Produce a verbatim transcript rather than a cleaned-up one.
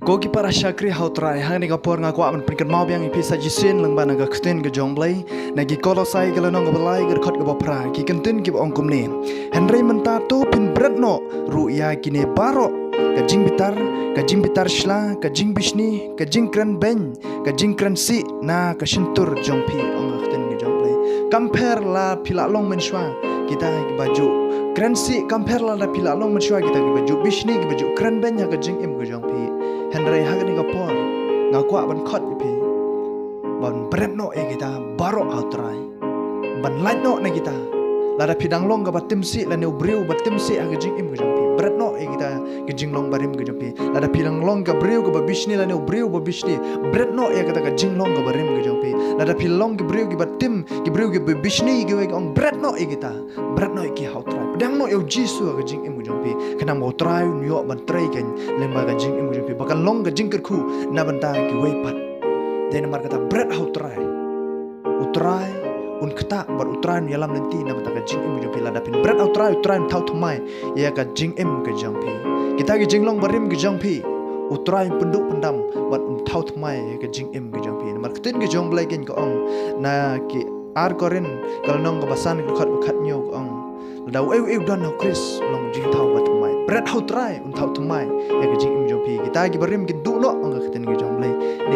Ko ki para shakri ha U Trai, ha kane ka por nga kwah ban pynkynmaw biang ïa phi sa shisien lyngba na ka ktien ka jong U Blei, na ki Kolosai ka lynnong kaba lai ka dkhot kaba phra, ki kyntien kiba ong kumne. Hynrei mynta to phin bret noh ruh ïa kine baroh, ka jingbitar, ka jingbitar shla, ka jingbishni, ka jingkren beiñ, ka jingkren sih na ka shyntur jong phi, ong ka ktien ka jong U Blei. Kam pher la phi la long mynshuwa kita kiba ju kren sih, kam pher lada phi la long mynshuwa kita kiba ju bishni, kiba ju kren beiñ ha ka jingim ka jong phi. Hynrei ha kane ka por nga kwah ban khot ïa phi ban bret noh ïa kita baroh ha U Trai, ban lait noh na kita. Lada phi dang long kaba tim sih lane u briew ba tim sih ha ka jingim ka jong phi, bret noh ïa kita ka jinglong barim ka jong phi. Lada phi dang long ka briew kaba bishni lane u briew ba bishni, bret noh ïa kata ka jinglong kaba rim ka jong phi. Lada phi long ki briew kiba tim, ki briew kiba bishni, kiwei ki ong, bret noh ïa kita, bret noh ïa ki ha U Trai. Pdiang noh ïa U Jisu ha ka jingim ka jong phi, khnang ba U Trai un ïoh ban trei kein lyngba ka jingim ka jong phi, ba kan long ka jingkyrkhu na bynta kiwei pat. Dei namar kata bret ha U Trai. U Trai un ktah bad U Trai un ïalam lynti na bynta ka jingim ka jong phi. Lada phin bret ha U Trai, U Trai un thaw thymmai ïa ka jingim ka jong phi. Kita ki jinglong barim ka jong phi, U Trai un pynduh pyndam bad un thaw thymmai ïa ka jingim ka jong phi. Namar ka ktien ka jong U Blei kein ka ong na ki Ar Korinth ka lynnong kaba san ka dkhot ba khathynñiew ka ong, lada uei uei u don ha U Khrist u long jingthaw ba thymmai. Bret ha U Trai un thaw thymmai ïa ka jingim jong phi. Kita ki barim kin duh noh, ong ka ktien ka jong U Blei. Dei